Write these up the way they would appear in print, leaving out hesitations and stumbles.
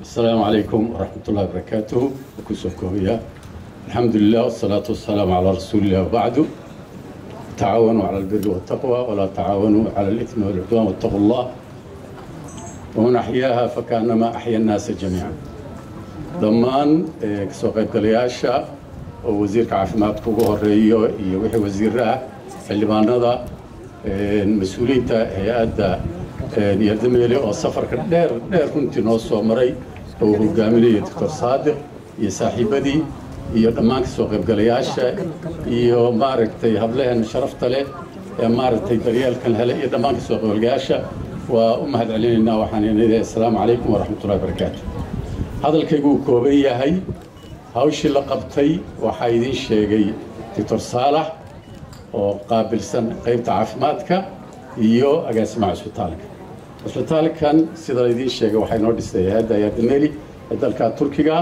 السلام عليكم ورحمة الله وبركاته. وكسوكويا الحمد لله والصلاة والسلام على رسول الله وبعده. تعاونوا على البر والتقوى ولا تعاونوا على الإثم والعدوان واتقوا الله ومن أحياها فكأنما أحيا الناس جميعا. Dhammaan kasoo qaybgalayaasha oo wasiirka caafimaadka ugu horeeyo iyo wixii wasiiraha, xildhibaanada, mas-uuliyiinta hay-adda Yardameeli oo safarka dheer dheer runtii noo soo maray oo uu hogaaminaya Doctor Saadiq iyo saaxiibadii, iyo dhammaan kasoo qaybgalayaasha iyo maaragtay hablaheena sharafta leh ee maaragtay daryeelkan helay iyo dhammaan kasoo qaybgalayaasha waa u mahad celinaynaa. Waxaan leeyahay assalaamu calaykum waraxmatullahi wabarakaatu. Hadalkaygu uu kooban yahay. Hawshii la qabtay waxaa idiin sheegay Doctor Saalax oo qaabilsan qaybta caafimaadka iyo agaasimaha cusbitaalka. Cusbitaalkan sida laydiin sheegay waxaa inoo dhisay hay-adda Yardameli ee dalka Turkiga.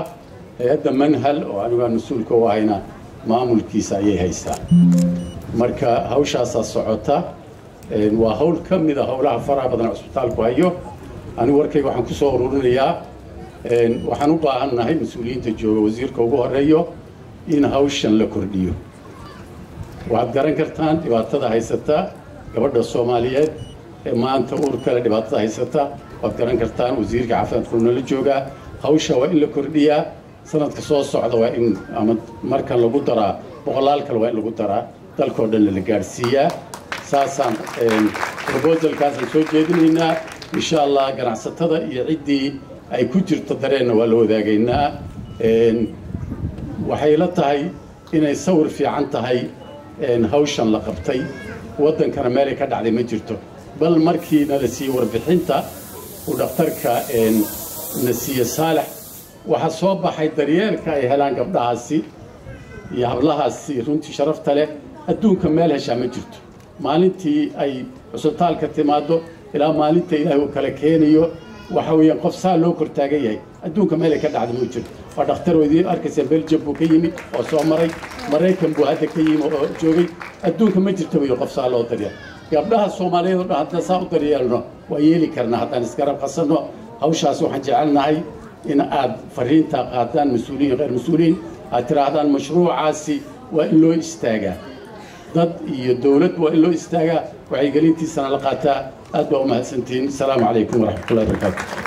Hay-adda Manhal oo anigu aan mas-uulka u ahayna maamulkiisa ayay haysaa. Marka hawshaasaa socota, waa hawl ka mid a howlaha faraha badan ee cusbitaalku hayo. Anigu warkayga waxaan ku soo ururinayaa, waxaan u baahannahay mas-uuliyiinta jooga, wasiirka ugu horeeyo, in hawshan la kordhiyo. Waxaad garan kartaan dhibaatada haysata gabadha Soomaaliyeed ee maanta uur kale, dhibaatada haysata waad garan kartaan. Wasiirka caafimaadka nala joogaa. Hawsha waa in la kordhiyaa. Sanadka soo socda waa in ama markan lagu daraa boqolaal kale, waa in lagu daraa, dalkoo dhan la gaadhsiiyaa. Saasaan proposalkaasaan soo jeedinaynaa insha Allah. Ganacsatada iyo ciddii ay ku jirto dareenna waa la wadaagaynaa. Waxay la tahay inay sawir fiican tahay hawshan la qabtay, waddankana meelay ka dhacday ma jirto. Bal markiina la siiyey warbixinta uu dhakhtarka na siiye Saalax, waxaa soo baxay daryeelka ay helaan gabdhahaasi iyo hablahaasi runtii sharafta leh. Adduunka meel heshaa ma jirto. Maalintii ay cusbitaalka timaaddo ilaa maalinta Ilaahay uu kala keenayo, waxa weeyaan qof saa loo kor taagan yahay adduunka meelay ka dhacda ma jirto. Waa dhakhtar oo idiin arkaysa, Belgium buu ka yimi oo soo maray, Maraykan buu hadda ka yimi oo joogay. Adduunka ma jirto weyo qof saa loo daryeel. Gabdhaha Soomaaliyeed oo dhan haddaan saa u daryeelno waa yeeli karnaa haddaan isgarab qasanno. Hawshaas waxaan jecelnahay in aad fariintaa qaadaan, mas-uuliyiin, kheyr mas-uuliyiin, aad tidhaahdaan mashruucaasi waa in loo istaagaa, dad iyo dowlad waa in loo istaagaa, wacyigelintiisana la qaataa. Aad baa u mahadsantihiin. Asalaamu calaykum waraxmatullahi wabarakaatu.